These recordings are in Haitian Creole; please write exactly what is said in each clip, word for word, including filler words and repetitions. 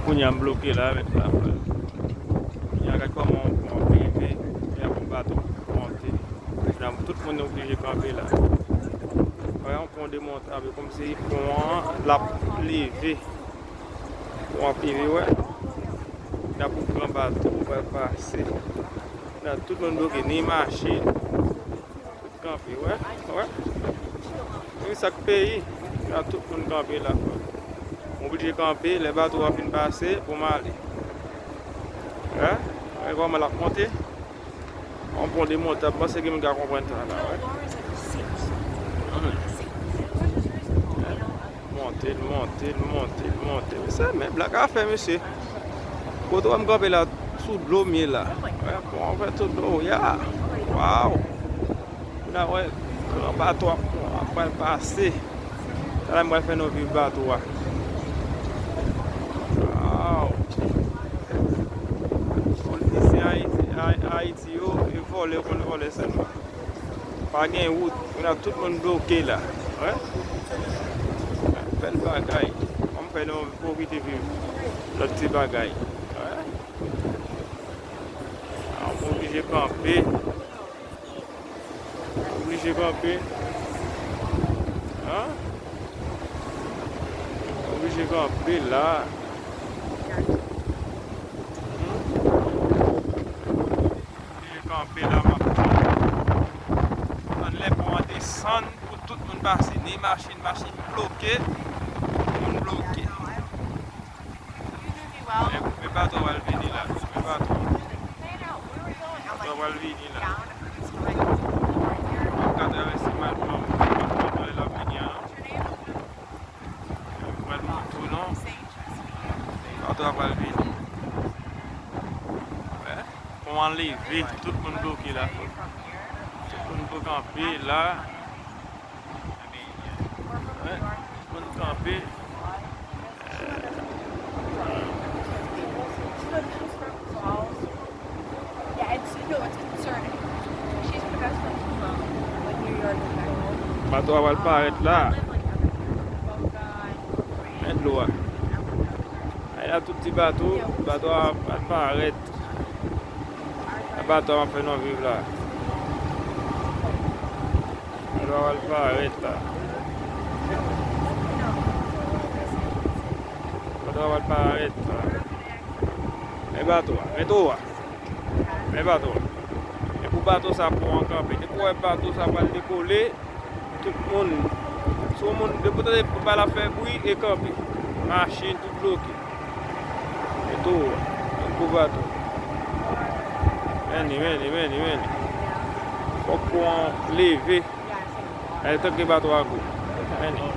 Kounye a m bloke la, met la. Kounye a gad kòman yon pon ap rive, kounye a pou bato monte. Kounye a tout moun oblije kanpe la. Wè yon pon demontabe, kòmsi pon an l ap leve. Pon ap leve, wè. Kounye a pou gran bato pral pase. Kounye a tout moun bloke, ni machin. Kanpe, wè, wè. Wi, sa k peyi. La, tout moun kanpe la. M oblije kanpe, lè bato a fin pase, pou m ale. Wè, wè kòman l ap monte. Yon pon demontab, m panse gen moun ki ka konprann sa la, wè. Monte, l monte, l monte, l monte. Mesye, men blag a fè, mesye. Kote w m kanpe la, sou dlo m ye la. Wè, pon an fè sou dlo, ya. Waw. Kounye a, wè, gran bato ap, ap pral pase. Talè m pral fè nou viv bato a. Waw. Politisyen Ayiti, Ay-, Ayiti yo, e vòlè, yo konn vòlè sèlman. Pa gen wout, kounye a tout moun bloke la. Wè. Bèl bagay. Ann fè nou pwofite viv lòt ti bagay. Wè. A, m oblije kanpe. Oblije kanpe. An? Oblije kanpe la. Hmm? Oblije kanpe la, m ap tann lè pon an desann pou tout moun pase. Ni machin, machin bloke, moun bloke. Men, men bato a pral vini la. Men bato. Bato a pral vini la. M ap ka travèse mal pou m, pou m pran lè l ap vini an, non. Mwen pral montre w, non. Bato a pral vini. Wè. Pon an leve. Tout moun bloke la. Tout moun pou kanpe la. Wè, moun kanpe. Bato a pral parèt la. Men dlo a. Ay la, tout ti bato, bato a pral parèt. Bato a m ap fè nou viv la. Bato a pral parèt la. Bato a pral parèt la. Men bato a, men dlo a. Men bato a. E pou bato sa pon an kanpe. Depi w wè bato sa pral dekole, tout moun, si yon moun, depi w tande bal ap fè bri, e kanpe. Machin, tout bloke. E tou, yon gwo bato. Men li, men li, men li, men li. Fòk pon an leve. Gade tank bato a gwo. Men li.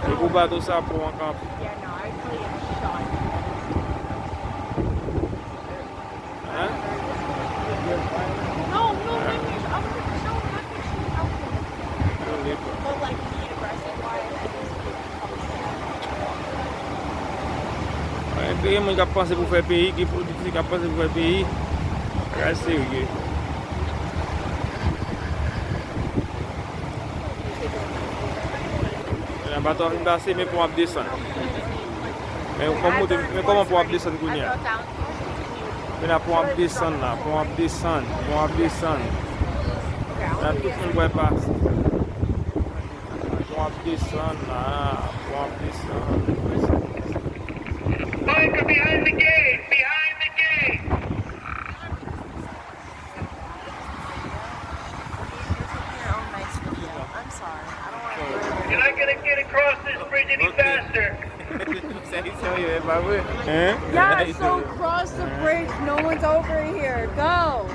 E pou bato sa pon an kanpe. Hein? No, no, no, no, I was like, no, not that she, I was like, but like, being aggressive, why is she just being aggressive? Gen moun k ap panse pou fè peyi, gen politisyen k ap panse pou fè peyi. Bagay serye. Bato a fin pase, men pon ap desann. Men kòman, men kòman pon ap desann kounye a? Men la, pon ap desann la, pon ap desann, pon ap desann. La, tout moun pral pase. Pon ap desann la, pon ap desann. Micah, behind the gate, behind the gate. You're not gonna get across this bridge any faster. Sèyè, e pa vre? Hein? Yeah, so cross the bridge. No one's over here. Go.